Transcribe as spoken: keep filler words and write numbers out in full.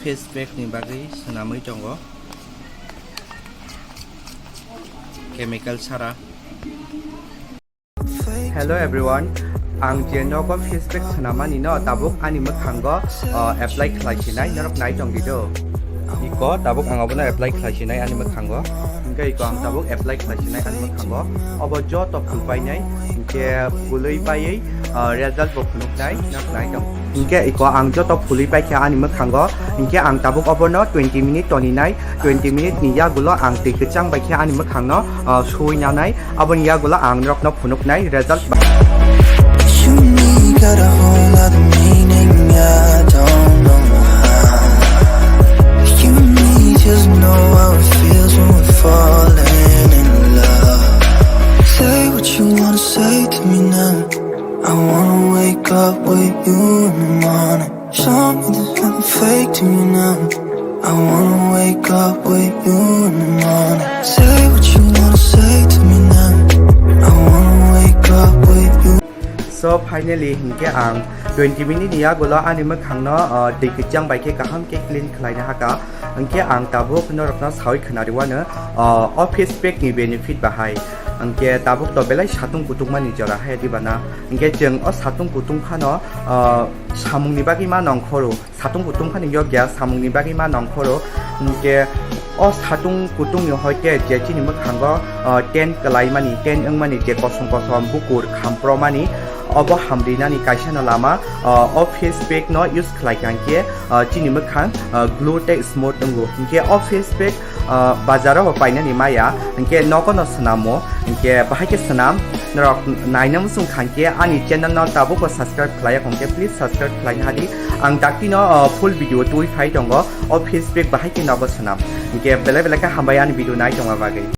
Face pack ni bagwi swnamwi tongo, chemical sara. Hello everyone, ang je nogo face pack swnamani no tabuk ani mwkhango, uh, apply khlai sinai, norok nai tong di do. Iko tabuk ang abono apply khlai sinai ani mwkhango. Hingke iko ang tabuk apply khlai sinai ani mwkhango. Obo joto phulpainai, hingke phulwi paiwi, uh, result bo phunuknai, norok nai tong. Hingke iko ang joto phulwi paikha ani mwkhango, hingke ang tabuk obono twenty minute toninai, twenty minute ni yagulo ang twi kwchang baikha ani mwkhangno, uh, suwi nanai, aboni yagulo ang norokno phunuknai result. You and me got a whole lot of meaning, I don't know how. You and me just know how it feels when we're falling in love. Say what you wanna say to me now. I wanna wake up with you in the morning. Show me there's nothing fake to me now. I wanna wake up with you in the morning. Say what you wanna say to me now. I wanna wake up with you. So finally, hingke ang twenty minute ni yagulo ani mwkhangno, uh, twi kwchang bai khe kaham khe clean khlaina haka. Hingke ang tabuk norokno sawi khwnariwano, uh, o face pack ni benefit bahai. Hingke tabuk to belai satung kutung mani jora hai dibana. Hingke chwng o satung kutung phano, uh, samung ni bagwi ma nongkhoro. Satung kutung phani yokya samungni bagwi ma nongkhoro. Hingke o satung kutungni hoite je chini mwkhango, uh, ten kwlaimani, ten wngmani je kosom kosom bukur khampromani, obo hamrinani kaisano lama, uh, o face pack no use khlai kha hingke, uh, chini mwkhang, uh, glow tei smooth wngo. Hingke o face pack, uh, bazaro bo painani maya, hingke nogo no swnamo, hingke bahai khe swnam. Norok naina muchung kha hingke ani channel no tabuk bo subscribe khlai ya hingke please subscribe khlai hadi. Ang dakti no, uh, full video twi phai tongo, o face pack bahai khe nogo swnam. Hingke belai belai khe hambai ani video nai tongma bagwi.